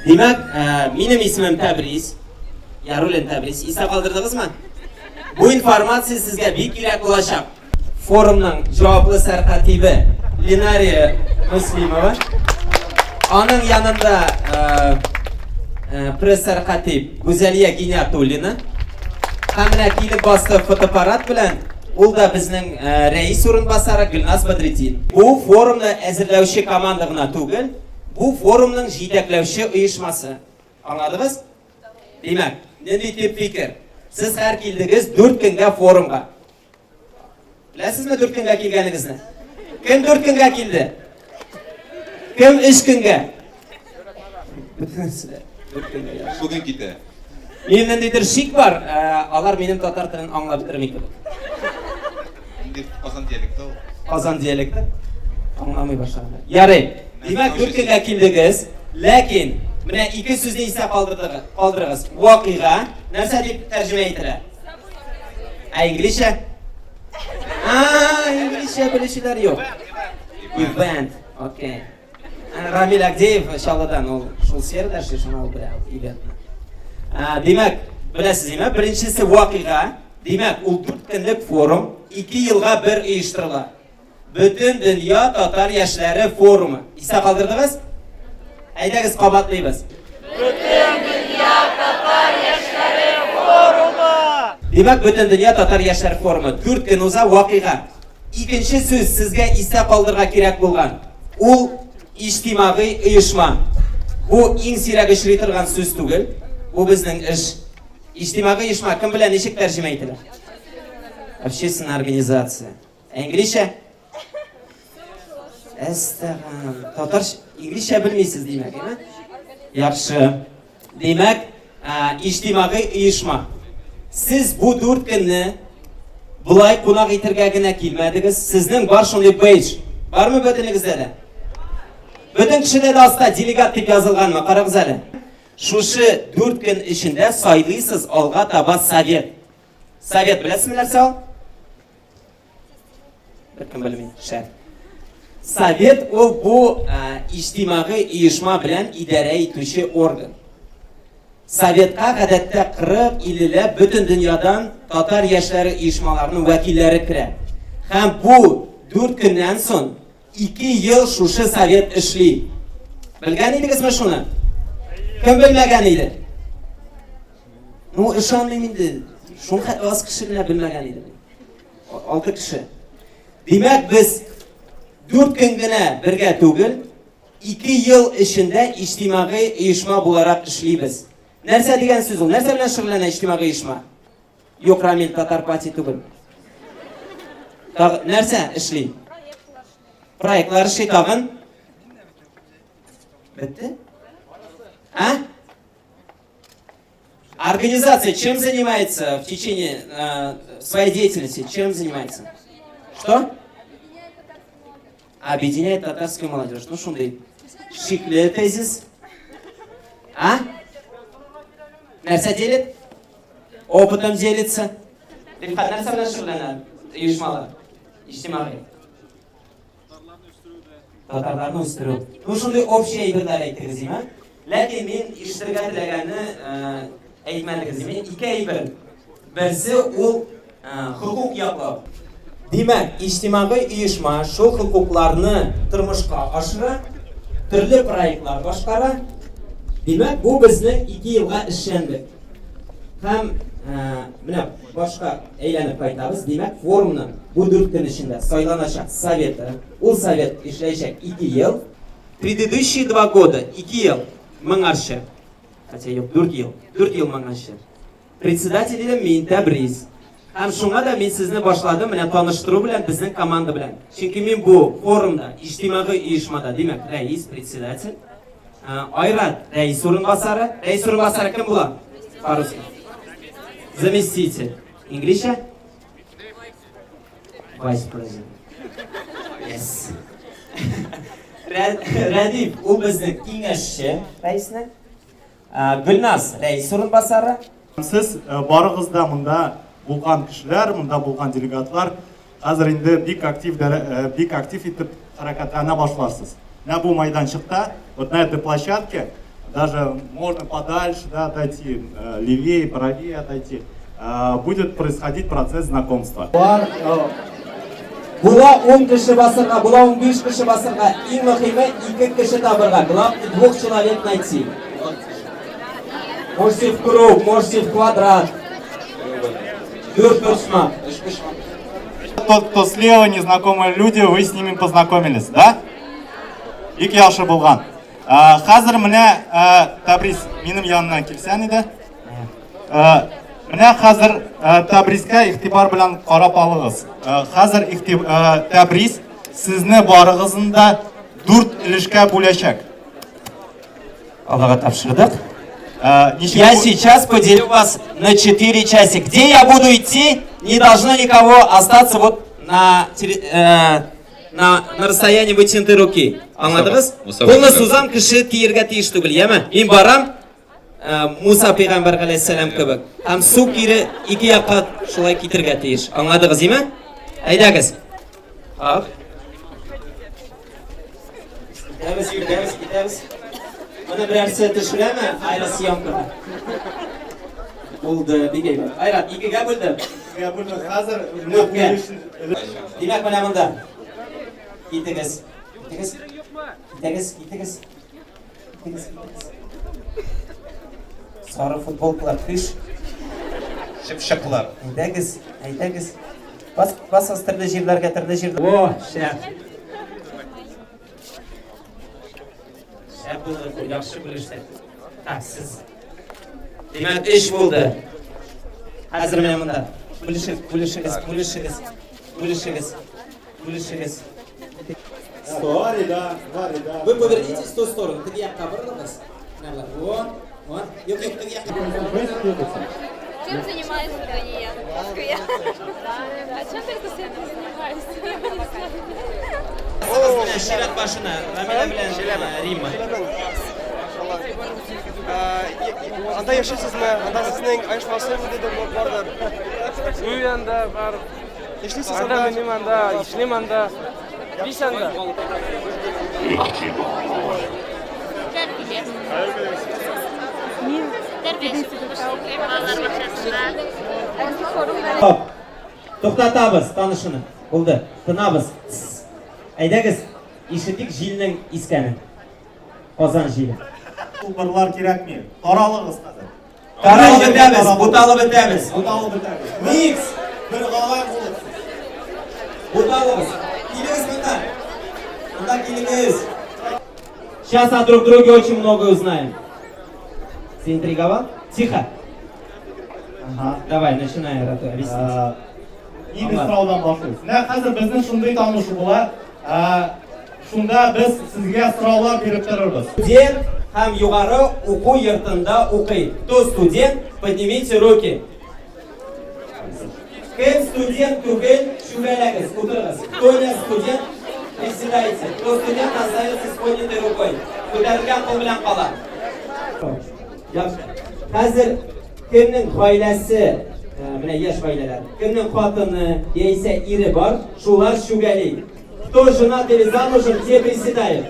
Димәк, минем исемем Тәбрис. Яруллин Тәбрис. Истә калдырдыгызмы? Бу информация сезгә бик кирәк булачак. Форумның җаваплы сәркатибе Ленария Мөслимова. Аның янында пресс-сәркатиб Гүзәлия Гиниятуллина. Һәм менә килеп басты фотоаппарат белән, ул да безнең рәис урынбасары Гөлназ Бадретдин. Бу форумны әзерләүче команда гына түгел, бу форумның җитәкләүче оешмасы. Аңладыгыз? Димәк, нинди төп фикер? Сез һәр килдегез 4 көнгә форумга. Беләсезме 4 көнгә килгәнегезне? Кем 4 көнгә килде? Кем 3 көнгә? Бөтенесе дә 4 көнгә яхшы. Бүген китә. Минем ниндидер шик бар, алар минем татар телен аңлап бетерми кебек. Инде Казан диалекты ул. Казан диалекты. Аңламый башлаганнар. Ярый. Димәк, 4 көнгә килдегез, ләкин менә ике сүзне истә калдырдыгыз, калдырыгыз. Вакыйга нәрсә дип тәрҗемә ителә? Ә инглизчә? А, инглизчә белүчеләр юк. Event. Окей. Рамиль Агдеев Чаллыдан, ул шул сферада эшли, шуңа ул белә ивентны. Димәк, беләсез, димәк, беренчесе вакыйга, димәк, ул 4 көнлек форум, 2 елга бер оештырыла. Бөтен дөнья татар яшьләре форумы. Истә калдырдыгыз? Әйдәгез кабатлыйбыз. Бөтен дөнья татар яшьләре форумы! Димәк, бөтен дөнья татар яшьләре форумы. 4 көн уза вакыйга. Икенче сүз сезгә истә калдырырга кирәк булган. Ул иҗтимагый оешма. Бу иң сирәк очрый торган сүз түгел. Бу безнең эш. Иҗтимагый оешма кем белән ничек тәрҗемә ителә? Общественная организация. Ә инглизчә? Әстәгам. Татар инглизчә белмисез димәк, әйме? Яхшы. Димәк, иҗтимагый оешма. Сез бу дүрт көнне болай кунак итергә генә килмәдегез. Сезнең бар шундый бейдж. Бармы бөтенегездә дә? Бөтен кешедә дә аста делегат дип язылганмы? Карагыз әле. Шушы дүрт көн эчендә сайлыйсыз алга таба совет. Совет беләсезме нәрсә ул? Беркем белми. Шәп. Совет ул бу иҗтимагый оешма белән идарә итүче орган. Советка гадәттә 40-50ләп бөтен дөньядан татар яшьләре оешмаларының вәкилләре керә. Һәм бу 4 көннән соң 2 ел шушы совет эшли. Белгән идегезме шуны? Кем белмәгән иде? Ну, ышанмыйм инде. Шул хәтле аз кеше генә белмәгән иде. Алты кеше. Димәк, без 4 көн генә бергә түгел, 2 ел эчендә иҗтимагый оешма буларак эшлибез. Нәрсә дигән сүз ул? Нәрсә белән шөгыльләнә иҗтимагый оешма? Юк, Рамил, татар пати түгел. Тагы нәрсә эшли? Проектлар эшли тагын. Бетте? А? Организация чем занимается в течение своей деятельности? Чем занимается? Что? Объединяет татарскую молодежь. Ну, шундый шикле тезис. А? Нәрсә делит? Опытом делится. Рифкать, нәрсә белән шөгыльләнә оешмалар? Иҗтимагый. Татарларны үстерү. Ну, шундый общий әйберләр әйттегез, димә. Ләкин мин ишетергә теләгәнне әйтмәдегез, димә. Ике әйбер. Берсе ул хокук яклау. Димәк, иҗтимагый оешма шул хокукларны тормышка ашыра, төрле проектлар башкара. Димәк, бу безнең 2 елга эшчәнлек. Һәм менә башка әйләнеп кайтабыз. Димәк, форумның бу 4 көн эчендә сайланачак советы, ул совет эшләячәк 2 ел. Предыдущие 2 года, 2 ел моңарчы, хотя юк, 4 ел, 4 ел моңарчы. Председатель идем мин, Тәбриз. Һәм шуңа да мин сезне башладым менә таныштыру белән, безнең команда белән. Чөнки мин бу форумда, иҗтимагый оешмада, димәк, рәис, председатель. Айрат, рәис урынбасары. Рәис урынбасары кем була? По-русски. Заместитель. Инглизчә? Vice president. Yes. Рәдиф, ул безнең киңәшче рәиснең. Гөлназ, рәис урынбасары. Сез барыгыз да монда булган кешеләр, монда булган делегатлар хәзер инде бик актив, бик актив итеп хәрәкәтләнә башларсыз. Менә бу майданчыкта, вот на этой площадке, даже можно подальше, да, отойти, левее, правее отойти. Будет происходить процесс знакомства. Бар, була 10 кеше басырга, була 15 кеше басырга, иң мөһиме ике кеше табырга. Главное двух человек найти. Можете в круг, можете в квадрат. Дүрт почмак. Тот, кто слева, незнакомые люди, вы с ними познакомились, да? Бик яхшы булган. Хәзер менә Табрис минем янына килсән иде. Менә хәзер Табрискә игътибар белән карап алыгыз. Хәзер Табрис сезне барыгызны да дүрт өлешкә бүләчәк. Аллага тапшырдык. Ничек Я сейчас поделю вас на четыре части. Где я буду идти, не должно никого остаться вот на расстоянии вытянутой руки. Аңладыгыз? Муса Кулны Муса. сузам, кеше тиергә тиеш түгел, яме? Мин барам, Муса пәйгамбәр галәйһиссәлам кебек. Һәм су кире ике якка шулай китергә тиеш. Аңладыгыз, име? Әйдәгез. Ак. Китәбез, китәбез, китәбез. Моны берәрсе төшерәме? Аэросъемканы. Булды, бик әйбәт. Айрат, икегә бүлдем. Икегә бүлдем. Хәзер менә Дүрткә. бу Димәк, менә монда. Китегез. Китегез. Китегез, китегез. Китегез, китегез. Сары футболкалар, көч. Чыпчыклар. Әйдәгез, әйдәгез. Бас, басыгыз төрле җирләргә, төрле җирләргә. О, шәп. Шәп булды, бу, яхшы бүлештек. Так, сез. Димәк, өч булды. Хәзер менә монда. Бүлешегез, бүлешегез, бүлешегез. Бүлешегез. Бүлешегез. Два ряда, два ряда. Вы повернитесь в ту сторону. Теге якка борылыгыз. Менә болай. Вон, вон. Юк, юк, теге якка. Чем занимаюсь в я? В Москве. А чем только я занимаюсь? Я не знаю. Менә чират башына. Рамилә белән Римма. Анда яшисезме? Анда сезнең оешмасы ниндидер бардыр. Өй анда бар. Эшлисез Анда анда? минем анда, эшлим анда. Биш анда. Тәрбия. Тәрбияче булып эшлим балалар бакчасында. Стоп. Туктатабыз танышуны. Булды. Тынабыз. Тсс. Әйдәгез, ишетик җилнең искәнен. Казан җиле. Чылбырлар кирәкми. Таралыгыз хәзер. Таралып бетәбез, буталып бетәбез. Буталып бетәбез. Микс! Бер галай булып. Буталыгыз. Килегез монда. Монда килегез. Сейчас о друг друге очень многое узнаем. Заинтриговал? Тихо. Ага. Давай, начинай, Рату, объяснить. Нинди сораудан башлыйбыз? Менә хәзер безнең шундый танышу була. Шунда без сезгә сораулар биреп торырбыз. Студент һәм югары уку йортында укый. Кто студент, поднимите руки. Кем студент түгел, чүгәләгез, утырыгыз. Кто не студент, приседайте. Кто студент, остается с поднятой рукой. Күтәрелгән кул белән кала. Яхшы. Хәзер кемнең гаиләсе, менә яшь гаиләләр, кемнең хатыны яисә ире бар, шулар чүгәли. Кто женат или замужем, те приседают.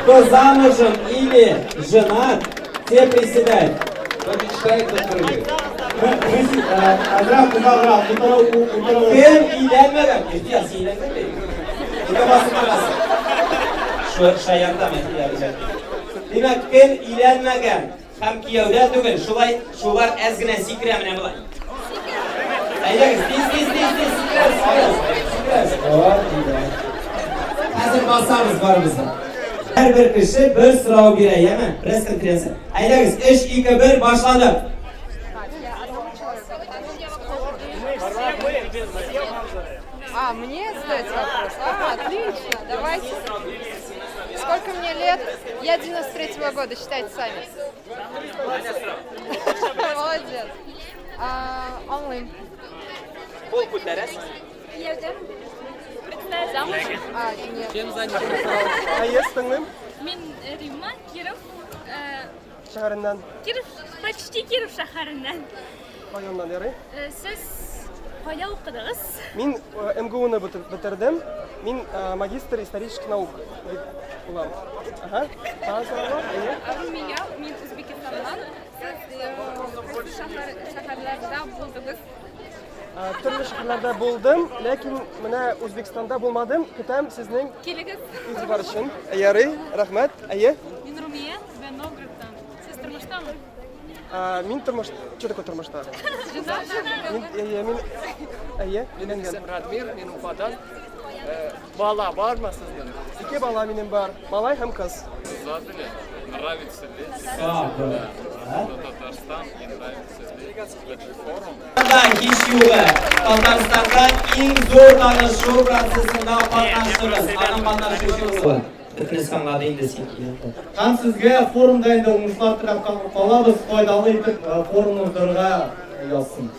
Кто замужем или женат, те приседают. Кто мечтает, тот прыгает. Әзрәк узаграк утыру, утыру. Кем өйләнмәгән? Ихтияр, син өйләнгән Нигә басып торасың? Шаяртам, Ихтияр. Димәк, кем өйләнмәгән һәм кияүдә түгел, шулай шулар әз генә сикерә менә болай. Әйдәгез, тиз, тиз, тиз, тиз, сикерәбез, сикерәбез, сикерәбез. О, тиде. Хәзер басабыз барыбыз да. Һәрбер кеше бер сорау бирә, яме? Пресс-конференция. Әйдәгез, 3, 2, 1, башладык. А, мне задать вопрос? А, отлично, давайте. Сколько мне лет? Я 93-го года, считайте сами. Молодец. А, онлайн. Кул күтәрәсез. Замужем? А, нет. Әйе, тыңлыйм. Мин Римма, Киров, Шәһәреннән, Киров, почти Киров шәһәреннән. Районнан ярый. Сез Кайда укыдыгыз? Мин МГУны бетердем. Мин магистр исторических наук дип булам. Ага. Тагын сорау бар? Әйе. Румия, мин Үзбекистаннан. Сез кайсы шәһәр, шәһәрләрдә булдыгыз? Төрле шәһәрләрдә булдым, ләкин менә Үзбекстанда булмадым. Көтәм сезнең Килегез. игътибар өчен. Ярый, рәхмәт. Әйе. Мин Румия, Түбән Новгородтан. Сез тормыштамы? Мин тормыш... Что такое тормышта? Мин, әйе, мин, әйе, өйләнгән. Радмир, мин Уфадан. Бала бармы сезнең? Ике бала минем бар, малай һәм кыз. Задали, нравится ли Сау бул. Татарстан и нравится ли этот форум. Да, һич югы. Татарстанда иң зур танышу процессында катнаштыгыз. Аның катнашучысы. Бөтенесе аңлады инде син килгәндә. Һәм сезгә форумда инде уңышлар теләп калабыз, файдалы итеп форумны уздырырга язсын.